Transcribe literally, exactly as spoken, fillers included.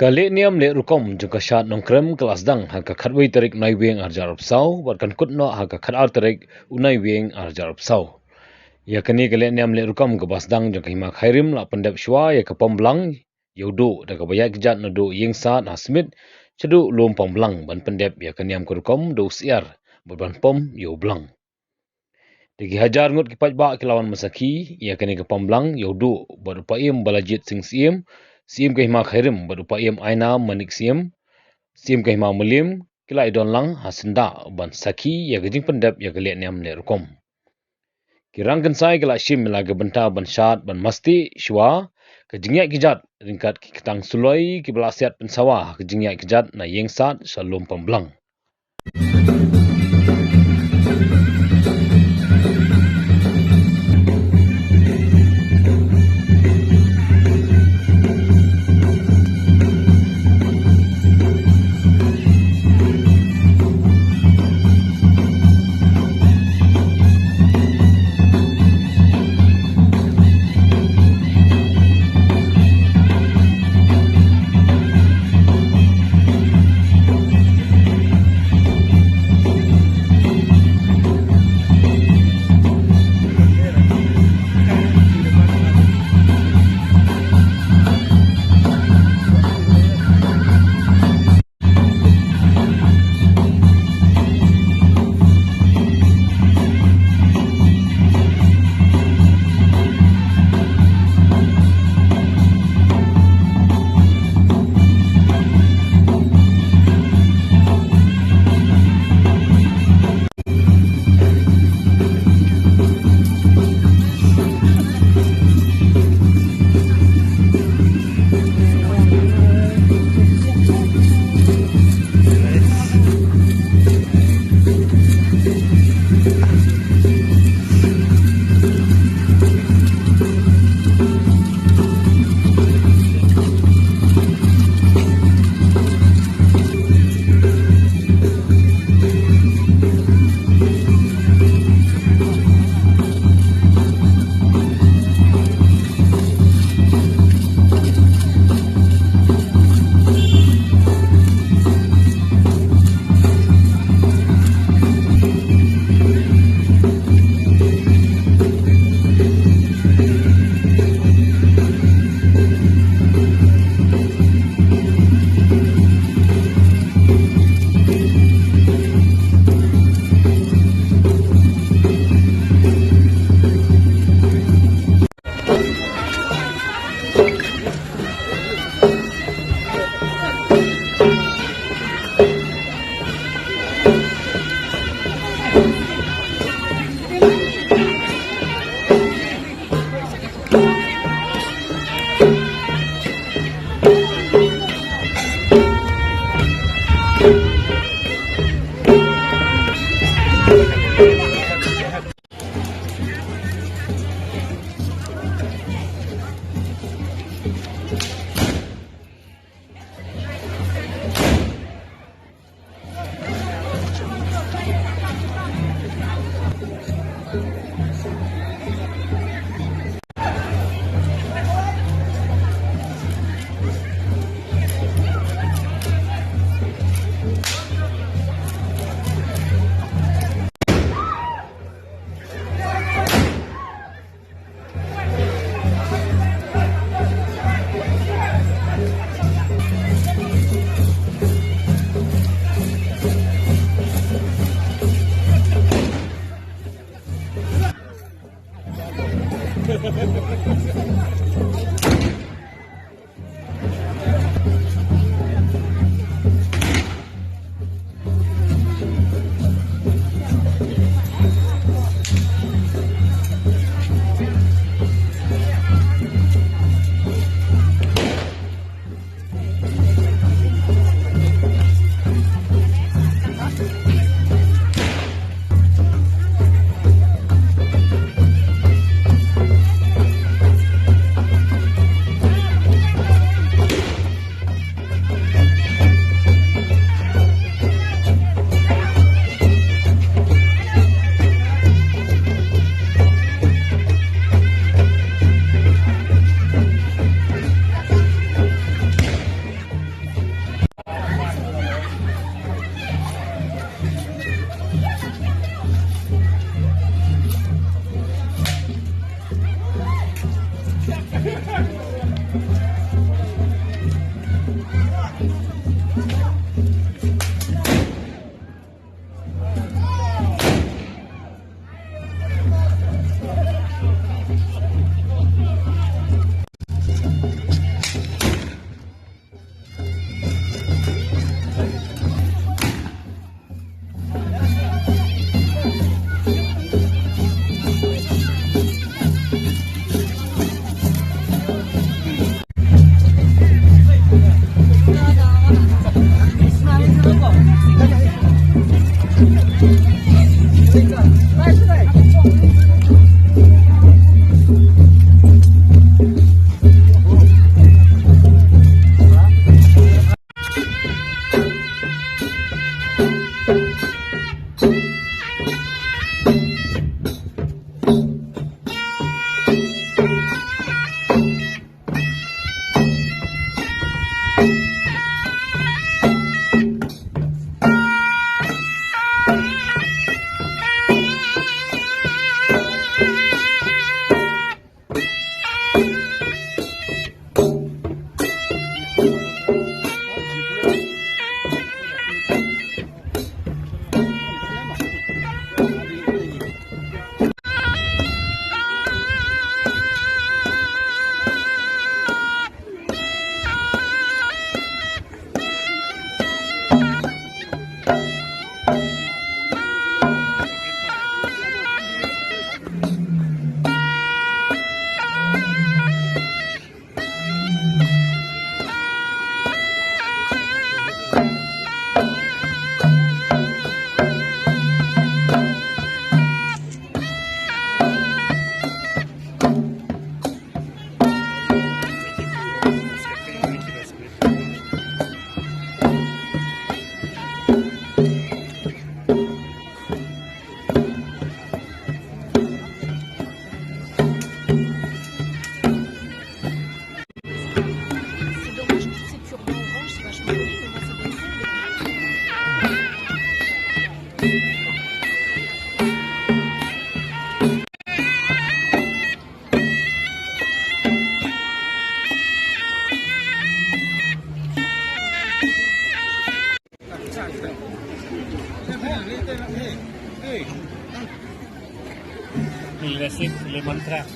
Ka lehniam lehrukom jong ka shad Nongkrem ka la sdang ha ka khatwei tarik u Naiwieng arhajar arphew saw bad kan kut noh ha ka khatar tarik u Naiwieng arhajar arphew saw. Ïa kane ka lehniam lehrukom kaba sdang jong ka Hima Khyrim la pyndep shuwa ïa ka Pamblang ïa u Duh da kaba ïaid kjat naduh Ïingsad ha Smit shaduh Lum Pamblang ban pyndep ïa ka niam ka rukom da u Syiar bad ban pom ïa u Blang. Da ki hajar ngut ki paidbah ki la wan ban sakhi ïa kane ka Pamblang ïa u Duh bad u Paiem Balajied Sing Syiem, Syiem ka Hima Khyrim, bad u Paiem Ainam Manik Syiem, Syiem ka Hima Mylliem, ki la ïadon lang ha syndah ban sakhi ïa ka jingpyndep ïa ka lehniam lehrukom. Ki rangkynsai ki la shim ïa la ka bynta ban shad ban masti shuwa ka jingïaid kjat ryngkat ki ktang suloi kiba la siat pynsawa ha ka jingïaid kjat na Ïingsad sha Lum Pamblang. Basic lemon grass.